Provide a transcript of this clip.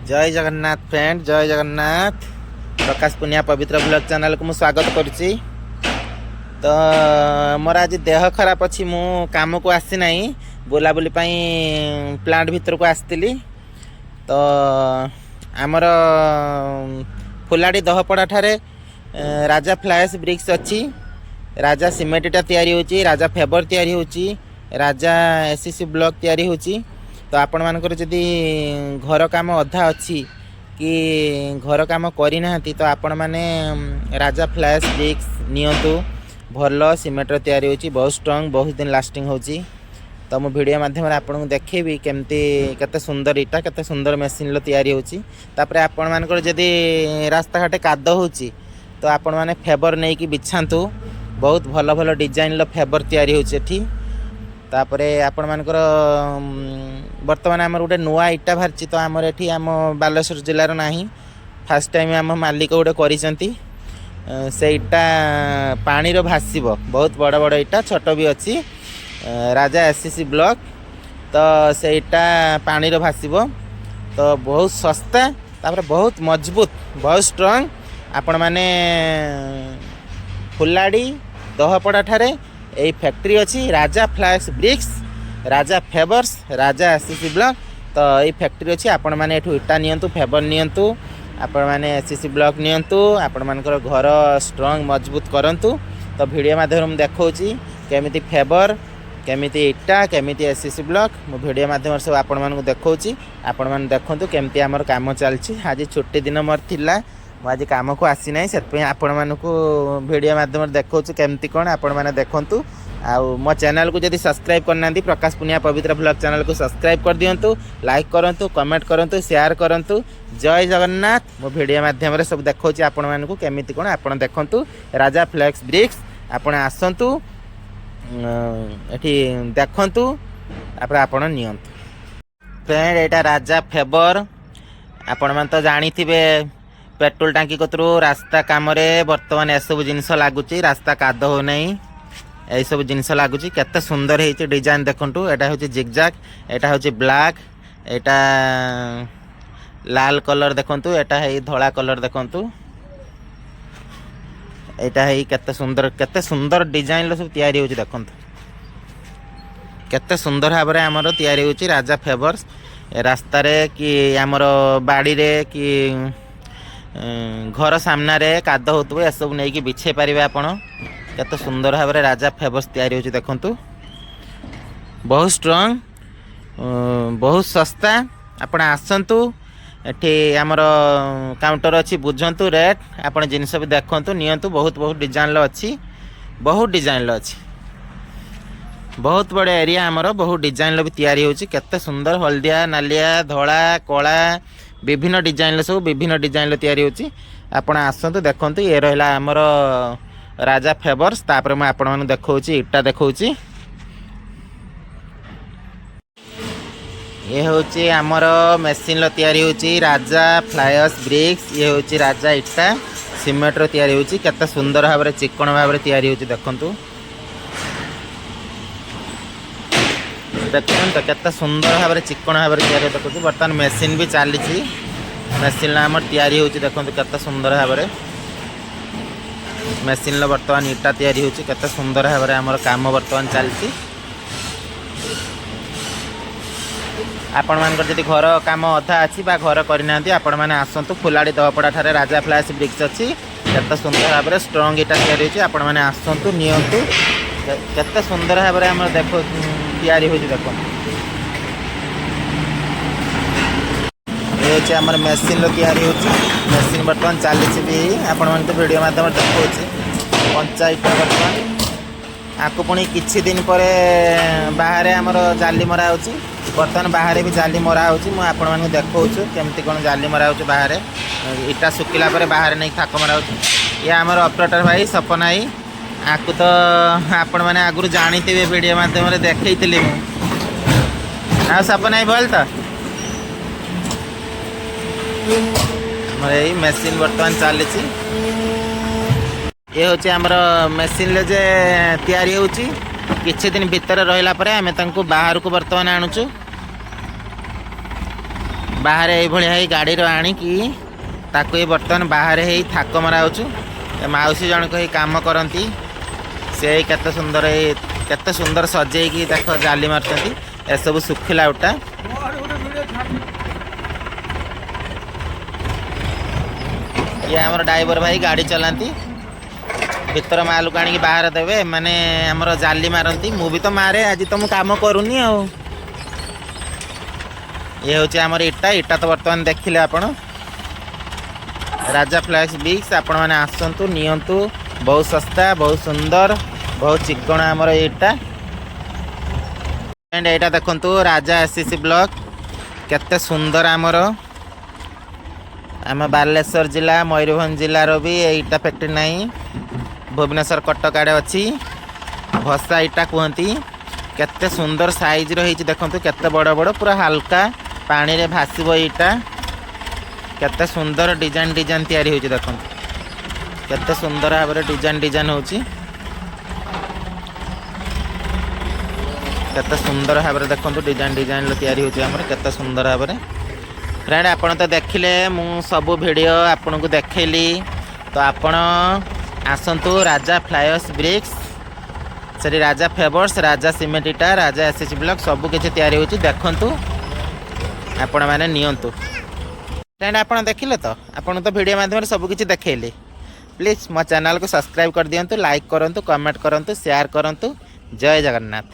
ଜୟ Jagannath friend, ଜୟ ଜଗନ୍ନାଥ। ପ୍ରକାଶ ପୁନିଆ ପବିତ୍ର blog ଚ୍ୟାନେଲକୁ ମୁଁ ସ୍ୱାଗତ କରୁଛି। ତ ମୋର ଆଜି ଦେହ ଖରାପ ଅଛି, ମୁଁ କାମକୁ ଆସିନାହିଁ। ବୁଲାବୁଲି ପାଇଁ ପ୍ଲାଣ୍ଟ ଭିତରକୁ ଆସିଥିଲି। ତ ଆମର ଫୁଲାଡ଼ି ଦହପଡ଼ା ଠାରେ ରାଜା ଫ୍ଲାଏସ୍ ବ୍ରିକ୍ସ ଅଛି। ରାଜା ସିମେଣ୍ଟଟା ତିଆରି ହେଉଛି, ରାଜା ଫେବର ତିଆରି ହେଉଛି, ରାଜା ଏସିସି ବ୍ଲକ୍ ତିଆରି ହେଉଛି। ତ ଆପଣମାନଙ୍କର ଯଦି ଘର କାମ ଅଧା ଅଛି କି ଘର କାମ କରିନାହାନ୍ତି, ତ ଆପଣମାନେ ରାଜା ଫ୍ଲାଏସ୍ ବ୍ରିକ୍ସ ନିଅନ୍ତୁ। ଭଲ ସିମେଣ୍ଟର ତିଆରି ହେଉଛି, ବହୁତ ଷ୍ଟ୍ରଙ୍ଗ, ବହୁତ ଦିନ ଲାଷ୍ଟିଂ ହେଉଛି। ତ ମୁଁ ଭିଡ଼ିଓ ମାଧ୍ୟମରେ ଆପଣଙ୍କୁ ଦେଖେଇବି କେମିତି, କେତେ ସୁନ୍ଦର ଇଟା, କେତେ ସୁନ୍ଦର ମେସିନ୍ର ତିଆରି ହେଉଛି। ତାପରେ ଆପଣମାନଙ୍କର ଯଦି ରାସ୍ତାଘାଟେ କାଦ ହେଉଛି, ତ ଆପଣମାନେ ଫେବର ନେଇକି ବିଛାନ୍ତୁ। ବହୁତ ଭଲ ଭଲ ଡିଜାଇନର ଫେବର ତିଆରି ହେଉଛି ଏଠି। ତାପରେ ଆପଣମାନଙ୍କର ବର୍ତ୍ତମାନ ଆମର ଗୋଟେ ନୂଆ ଇଟା ବାହାରିଛି। ତ ଆମର ଏଠି ଆମ ବାଲେଶ୍ୱର ଜିଲ୍ଲାର ନାହିଁ, ଫାର୍ଷ୍ଟ ଟାଇମ୍ ଆମ ମାଲିକ ଗୋଟେ କରିଛନ୍ତି। ସେ ଇଟା ପାଣିର ଭାସିବ। ବହୁତ ବଡ଼ ବଡ଼ ଇଟା, ଛୋଟ ବି ଅଛି, ରାଜା ଏସିସି ବ୍ଲକ୍। ତ ସେଇଟା ପାଣିର ଭାସିବ। ତ ବହୁତ ଶସ୍ତା, ତାପରେ ବହୁତ ମଜବୁତ, ବହୁତ ଷ୍ଟ୍ରଙ୍ଗ। ଆପଣମାନେ ଫୁଲାଡ଼ି ଦହପଡ଼ା ଠାରେ ଏଇ ଫ୍ୟାକ୍ଟ୍ରି ଅଛି, ରାଜା ଫ୍ଲାଏସ୍ ବ୍ରିକ୍ସ, ରାଜା ଫେବର୍ସ, ରାଜା ଏସିସି ବ୍ଲକ୍। ତ ଏଇ ଫ୍ୟାକ୍ଟ୍ରି ଅଛି। ଆପଣମାନେ ଏଠୁ ଇଟା ନିଅନ୍ତୁ, ଫେବର ନିଅନ୍ତୁ, ଆପଣମାନେ ଏସିସି ବ୍ଲକ୍ ନିଅନ୍ତୁ, ଆପଣମାନଙ୍କର ଘର ଷ୍ଟ୍ରଙ୍ଗ ମଜବୁତ କରନ୍ତୁ। ତ ଭିଡ଼ିଓ ମାଧ୍ୟମରେ ମୁଁ ଦେଖାଉଛି କେମିତି ଫେବର, କେମିତି ଇଟା, କେମିତି ଏସିସି ବ୍ଲକ୍। ମୁଁ ଭିଡ଼ିଓ ମାଧ୍ୟମରେ ସବୁ ଆପଣମାନଙ୍କୁ ଦେଖାଉଛି। ଆପଣମାନେ ଦେଖନ୍ତୁ କେମିତି ଆମର କାମ ଚାଲିଛି। ଆଜି ଛୁଟି ଦିନ ମୋର ଥିଲା, ମୁଁ ଆଜି କାମକୁ ଆସିନାହିଁ। ସେଥିପାଇଁ ଆପଣମାନଙ୍କୁ ଭିଡ଼ିଓ ମାଧ୍ୟମରେ ଦେଖାଉଛି କେମିତି କ'ଣ। ଆପଣମାନେ ଦେଖନ୍ତୁ ଆଉ ମୋ ଚ୍ୟାନେଲକୁ ଯଦି ସବସ୍କ୍ରାଇବ୍ କରିନାହାନ୍ତି, ପ୍ରକାଶ ପୁନିଆ ପବିତ୍ର ବ୍ଲଗ୍ ଚ୍ୟାନେଲକୁ ସବସ୍କ୍ରାଇବ୍ କରିଦିଅନ୍ତୁ, ଲାଇକ୍ କରନ୍ତୁ, କମେଣ୍ଟ କରନ୍ତୁ, ସେୟାର କରନ୍ତୁ। ଜୟ ଜଗନ୍ନାଥ। ମୁଁ ଭିଡ଼ିଓ ମାଧ୍ୟମରେ ସବୁ ଦେଖାଉଛି ଆପଣମାନଙ୍କୁ କେମିତି କ'ଣ। ଆପଣ ଦେଖନ୍ତୁ ରାଜା ଫ୍ଲେକ୍ସ ବ୍ରିକ୍ସ। ଆପଣ ଆସନ୍ତୁ, ଏଠି ଦେଖନ୍ତୁ, ତାପରେ ଆପଣ ନିଅନ୍ତୁ। ଫ୍ରେଣ୍ଡ, ଏଇଟା ରାଜା ଫେବର। ଆପଣମାନେ ତ ଜାଣିଥିବେ, ପେଟ୍ରୋଲ ଟାଙ୍କି କତରୁ ରାସ୍ତା କାମରେ ବର୍ତ୍ତମାନ ଏସବୁ ଜିନିଷ ଲାଗୁଛି। ରାସ୍ତା କାଦ ହେଉନାହିଁ, ଏଇସବୁ ଜିନିଷ ଲାଗୁଛି। କେତେ ସୁନ୍ଦର ହେଇଛି ଡିଜାଇନ ଦେଖନ୍ତୁ। ଏଇଟା ହେଉଛି ଜିଗଜାଗ, ଏଇଟା ହେଉଛି ବ୍ଲାକ୍, ଏଇଟା ଲାଲ କଲର ଦେଖନ୍ତୁ, ଏଇଟା ହେଇ ଧଳା କଲର ଦେଖନ୍ତୁ। ଏଇଟା ହେଇ କେତେ ସୁନ୍ଦର, କେତେ ସୁନ୍ଦର ଡିଜାଇନର ସବୁ ତିଆରି ହେଉଛି। ଦେଖନ୍ତୁ କେତେ ସୁନ୍ଦର ଭାବରେ ଆମର ତିଆରି ହେଉଛି ରାଜା ଫେବର୍ସ। ରାସ୍ତାରେ କି ଆମର ବାଡ଼ିରେ କି ଘର ସାମ୍ନାରେ କାଦ ହେଉଥିବ, ଏସବୁ ନେଇକି ବିଛେଇ ପାରିବେ ଆପଣ। କେତେ ସୁନ୍ଦର ଭାବରେ ରାଜା ଫେବର୍ସ ତିଆରି ହେଉଛି ଦେଖନ୍ତୁ। ବହୁତ ଷ୍ଟ୍ରଙ୍ଗ, ବହୁତ ଶସ୍ତା। ଆପଣ ଆସନ୍ତୁ, ଏଠି ଆମର କାଉଣ୍ଟର ଅଛି, ବୁଝନ୍ତୁ ରେଟ୍। ଆପଣ ଜିନିଷ ବି ଦେଖନ୍ତୁ, ନିଅନ୍ତୁ। ବହୁତ ବହୁତ ଡିଜାଇନର ଅଛି, ବହୁତ ଡିଜାଇନର ଅଛି। ବହୁତ ବଡ଼ ଏରିଆ ଆମର, ବହୁତ ଡିଜାଇନର ବି ତିଆରି ହେଉଛି। କେତେ ସୁନ୍ଦର ହଳଦିଆ, ନାଲିଆ, ଧଳା, କଳା, ବିଭିନ୍ନ ଡିଜାଇନର, ସବୁ ବିଭିନ୍ନ ଡିଜାଇନର ତିଆରି ହେଉଛି। ଆପଣ ଆସନ୍ତୁ, ଦେଖନ୍ତୁ। ଇଏ ରହିଲା ଆମର ରାଜା ଫେବର୍ସ। ତାପରେ ମୁଁ ଆପଣମାନଙ୍କୁ ଦେଖାଉଛି, ଇଟା ଦେଖାଉଛି। ଇଏ ହେଉଛି ଆମର ମେସିନ୍ର ତିଆରି ହେଉଛି ରାଜା ଫ୍ଲାୟସ୍ ବ୍ରିକ୍ସ। ଇଏ ହେଉଛି ରାଜା ଇଟା, ସିମେଣ୍ଟର ତିଆରି ହେଉଛି। କେତେ ସୁନ୍ଦର ଭାବରେ, ଚିକଣ ଭାବରେ ତିଆରି ହେଉଛି ଦେଖନ୍ତୁ। ଦେଖନ୍ତୁ ତ କେତେ ସୁନ୍ଦର ଭାବରେ, ଚିକଣ ଭାବରେ ତିଆରି ଦେଖୁଛି। ବର୍ତ୍ତମାନ ମେସିନ୍ ବି ଚାଲିଛି, ମେସିନ୍ର ଆମର ତିଆରି ହେଉଛି। ଦେଖନ୍ତୁ କେତେ ସୁନ୍ଦର ଭାବରେ ମେସିନ୍ର ବର୍ତ୍ତମାନ ଇଟା ତିଆରି ହେଉଛି। କେତେ ସୁନ୍ଦର ଭାବରେ ଆମର କାମ ବର୍ତ୍ତମାନ ଚାଲିଛି। ଆପଣମାନଙ୍କର ଯଦି ଘର କାମ ଅଧା ଅଛି ବା ଘର କରିନାହାନ୍ତି, ଆପଣମାନେ ଆସନ୍ତୁ। ଫୁଲାଡ଼ି ଦହପଡ଼ା ଠାରେ ରାଜା ଫ୍ଲାସ୍ ବ୍ରିକ୍ସ ଅଛି। କେତେ ସୁନ୍ଦର ଭାବରେ ଷ୍ଟ୍ରଙ୍ଗ ଇଟା ତିଆରି ହେଉଛି। ଆପଣମାନେ ଆସନ୍ତୁ, ନିଅନ୍ତୁ। କେତେ ସୁନ୍ଦର ଭାବରେ ଆମର ଦେଖ ତିଆରି ହେଉଛି ଦେଖନ୍ତୁ। ଏ ହେଉଛି ଆମର ମେସିନ୍ର ତିଆରି ହେଉଛି। ମେସିନ୍ ବର୍ତ୍ତମାନ ଚାଲିଛି ବି, ଆପଣମାନଙ୍କୁ ଭିଡ଼ିଓ ମାଧ୍ୟମରେ ଦେଖାଉଛି। କଞ୍ଚା ଇଟା ବର୍ତ୍ତମାନ, ଆକୁ ପୁଣି କିଛି ଦିନ ପରେ ବାହାରେ ଆମର ଜାଲି ମରା ହେଉଛି। ବର୍ତ୍ତମାନ ବାହାରେ ବି ଜାଲି ମରା ହେଉଛି। ମୁଁ ଆପଣମାନଙ୍କୁ ଦେଖାଉଛୁ କେମିତି କ'ଣ ଜାଲି ମରା ହେଉଛି। ବାହାରେ ଇଟା ଶୁଖିଲା ପରେ ବାହାରେ ନେଇକି ଥାକ ମରା ହେଉଛି। ଇଏ ଆମର ଅପରେଟର ଭାଇ ସପନ ଭାଇ। ଆକୁ ତ ଆପଣମାନେ ଆଗରୁ ଜାଣିଥିବେ, ଭିଡ଼ିଓ ମାଧ୍ୟମରେ ଦେଖେଇଥିଲି ମୁଁ। ଆଉ ସପନ ଭାଇ, ଭଲ ତ? ଆମର ଏଇ ମେସିନ୍ ବର୍ତ୍ତମାନ ଚାଲିଛି। ଇଏ ହେଉଛି ଆମର ମେସିନ୍ରେ ଯେ ତିଆରି ହେଉଛି। କିଛି ଦିନ ଭିତରେ ରହିଲା ପରେ ଆମେ ତାଙ୍କୁ ବାହାରକୁ ବର୍ତ୍ତମାନ ଆଣୁଛୁ। ବାହାରେ ଏଇଭଳିଆ ହେଇ ଗାଡ଼ିରୁ ଆଣିକି ତାକୁ ଏଇ ବର୍ତ୍ତମାନ ବାହାରେ ହେଇ ଥାକ ମରା ହେଉଛୁ। ଏ ମାଉସୀ ଜଣକ ହେଇ କାମ କରନ୍ତି। ସେ ଏଇ କେତେ ସୁନ୍ଦର, ଏଇ କେତେ ସୁନ୍ଦର ସଜେଇକି ଦେଖ ଜାଲି ମାରୁଛନ୍ତି। ଏସବୁ ଶୁଖିଲା ଇଟା। ମୋର ଗୋଟେ ଭିଡ଼ିଓ ଛାଡ଼ି। ଇଏ ଆମର ଡ୍ରାଇଭର ଭାଇ, ଗାଡ଼ି ଚଲାନ୍ତି। ଭିତର ମାଲକୁ ଆଣିକି ବାହାରେ ଦେବେ। ଏମାନେ ଆମର ଜାଲି ମାରନ୍ତି। ମୁଁ ବି ତ ମାରେ, ଆଜି ତ ମୁଁ କାମ କରୁନି। ଆଉ ଇଏ ହେଉଛି ଆମର ଇଟା। ଇଟା ତ ବର୍ତ୍ତମାନ ଦେଖିଲେ ଆପଣ, ରାଜା ଫ୍ଲାକ୍ସ ବ୍ରିକ୍ସ। ଆପଣମାନେ ଆସନ୍ତୁ, ନିଅନ୍ତୁ। ବହୁତ ଶସ୍ତା, ବହୁତ ସୁନ୍ଦର, ବହୁତ ଚିକଣ ଆମର ଏଇ ଇଟା। And ଏଇଟା ଦେଖନ୍ତୁ, ରାଜା ଏସିସି ବ୍ଲକ, କେତେ ସୁନ୍ଦର ଆମର। ଆମ ବାଲେଶ୍ୱର ଜିଲ୍ଲା, ମୟୂରଭଞ୍ଜ ଜିଲ୍ଲାର ବି ଏଇଟା ଫ୍ୟାକ୍ଟ୍ରି ନାହିଁ। ଭୁବନେଶ୍ୱର, କଟକ ଆଡ଼େ ଅଛି। ଭସା ଇଟା କୁହନ୍ତି। କେତେ ସୁନ୍ଦର ସାଇଜ୍ର ହେଇଛି ଦେଖନ୍ତୁ, କେତେ ବଡ଼ ବଡ଼, ପୁରା ହାଲକା, ପାଣିରେ ଭାସିବ ଇଟା। କେତେ ସୁନ୍ଦର ଡିଜାଇନ ଡିଜାଇନ ତିଆରି ହେଉଛି ଦେଖନ୍ତୁ, କେତେ ସୁନ୍ଦର ଭାବରେ ଡିଜାଇନ ଡିଜାଇନ ହେଉଛି। କେତେ ସୁନ୍ଦର ଭାବରେ ଦେଖନ୍ତୁ, ଡିଜାଇନ ଡିଜାଇନର ତିଆରି ହେଉଛି ଆମର, କେତେ ସୁନ୍ଦର ଭାବରେ। ଫ୍ରେଣ୍ଡ, ଆପଣ ତ ଦେଖିଲେ, ମୁଁ ସବୁ ଭିଡ଼ିଓ ଆପଣଙ୍କୁ ଦେଖେଇଲି। ତ ଆପଣ ଆସନ୍ତୁ ରାଜା ଫ୍ଲାୟସ୍ ବ୍ରିକ୍ସ। ସେଠି ରାଜା ଫେଭର୍ସ, ରାଜା ସିମେଣ୍ଟ ଇଟା, ରାଜା ଏସ୍ ବ୍ଲକ୍ ସବୁ କିଛି ତିଆରି ହେଉଛି। ଦେଖନ୍ତୁ, ଆପଣମାନେ ନିଅନ୍ତୁ। ଫ୍ରେଣ୍ଡ, ଆପଣ ଦେଖିଲେ ତ, ଆପଣ ତ ଭିଡ଼ିଓ ମାଧ୍ୟମରେ ସବୁ କିଛି ଦେଖେଇଲି। ପ୍ଲିଜ୍ ମୋ ଚ୍ୟାନେଲକୁ ସବସ୍କ୍ରାଇବ୍ କରିଦିଅନ୍ତୁ, ଲାଇକ୍ କରନ୍ତୁ, କମେଣ୍ଟ କରନ୍ତୁ, ସେୟାର କରନ୍ତୁ। ଜୟ ଜଗନ୍ନାଥ।